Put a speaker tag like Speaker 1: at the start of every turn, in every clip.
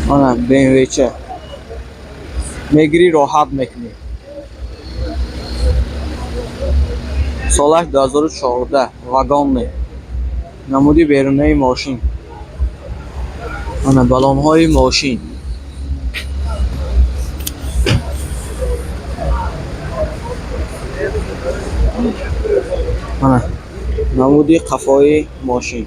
Speaker 1: Мана БМВча мегирӣ, роҳат мекунӣ. Солаш 2014, вагонный. Намуди берунаи мошин. Мана баллонҳои мошин. Мана намуди қафои мошин.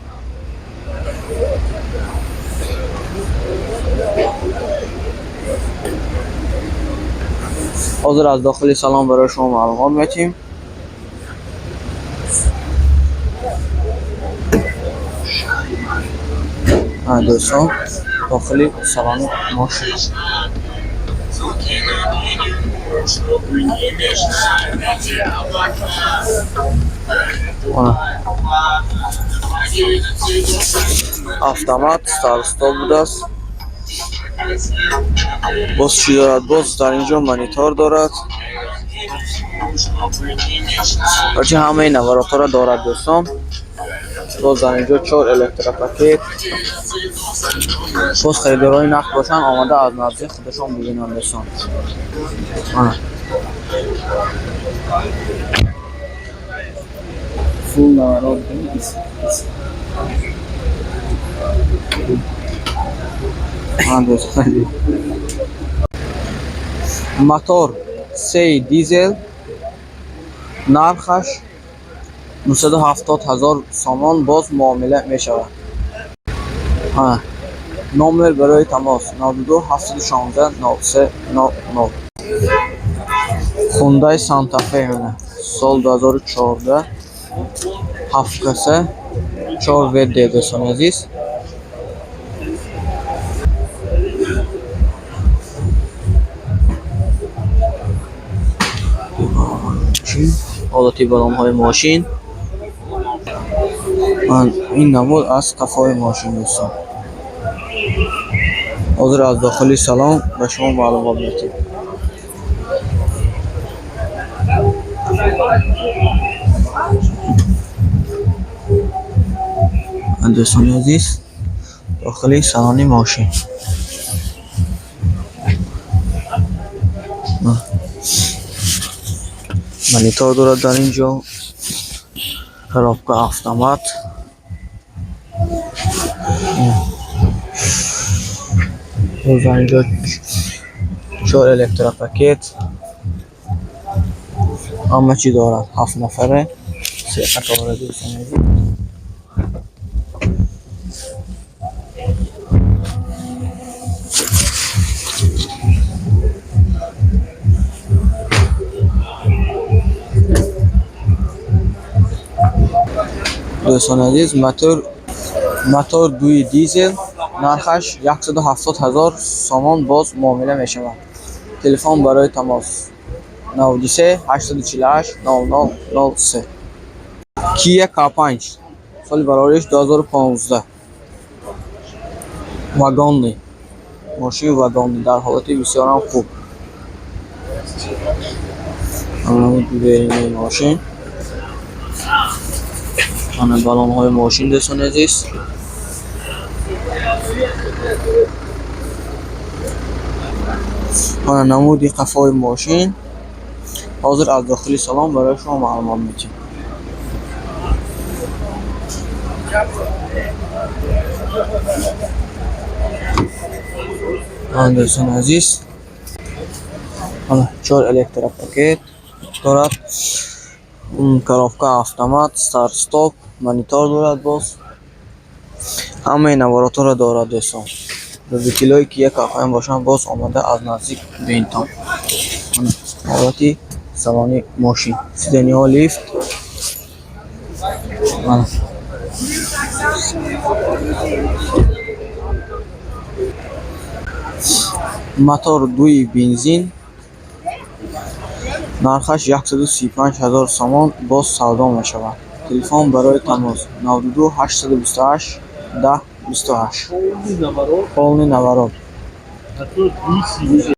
Speaker 1: Ҳозир аз дохили салон барои шумо маълумот метиҳем. Дӯстон, дохили салони мошин. Автомат, старт-стоп будааст. Боз чӣ дорад? Боз дар ин ҷо монитор дорад. Короче, ҳамаи наворотҳоро дорад, дӯстон. Боз дар ин ҷо чор электропакет. Боз харидорои нақд бошанд, омада аз наздик худашон бибинанд, дӯстон. Мана.
Speaker 2: Full наворот.
Speaker 1: Мана, дӯстон. Мотор сеи дизел, нархаш 970 ҳазор сомон, боз муомила мешавад. Номер барои тамос 92 716 03 00. Хундай Санта Фе, сол 2014, ҳафт каса, 4 ВД, дӯстони азиз. Ҳолати баллонҳои мошин. Ин намуд аз қафои мошин, дӯстон. Ҳозир аз дохили салон ба шумо маълумот метиҳем. Дӯстони азиз, дохили салони мошин. Монитор дорад дар ин ҷо, коробка автомат. Боз дар ин ҷо чор электропакет. Ҳама чӣ дорад. Ҳафт нафара, се қатора, дӯстони азиз. Дӯстони азиз, мотор дуи дизел, нархаш 170 ҳазор сомон, боз муомила мешавад. Телефон барои тамос 93 848 00 03. Kia K5, соли барориш 2015. Вагонный. Мошини вагонный дар ҳолати бисёрам хуб. Беринаи мошин. Мана баллонҳои мошин, дӯстони азиз. Мана намуди қафои мошин. Ҳозир аз дохили салон барои шумо маълумот метиҳем. Дӯстони азиз, мана чор электропакет дорад. Коробка автомат, старт-стоп, монитор дорад боз. Ҳамаи наворотҳоро дорад, дӯстон. Любителҳое ки як К5 бошанд, боз омада аз наздик бинтон. Ҳолати салони мошин. Сиденьяҳо лифт. Мана. Мотор дуи бензин, нархаш 135 ҳазор сомон, боз савдо мешавад. Телефон барои тамос 92 828 10 28.
Speaker 2: Полный наворот.
Speaker 1: Полный наворот.
Speaker 2: Мотор 2 дизель.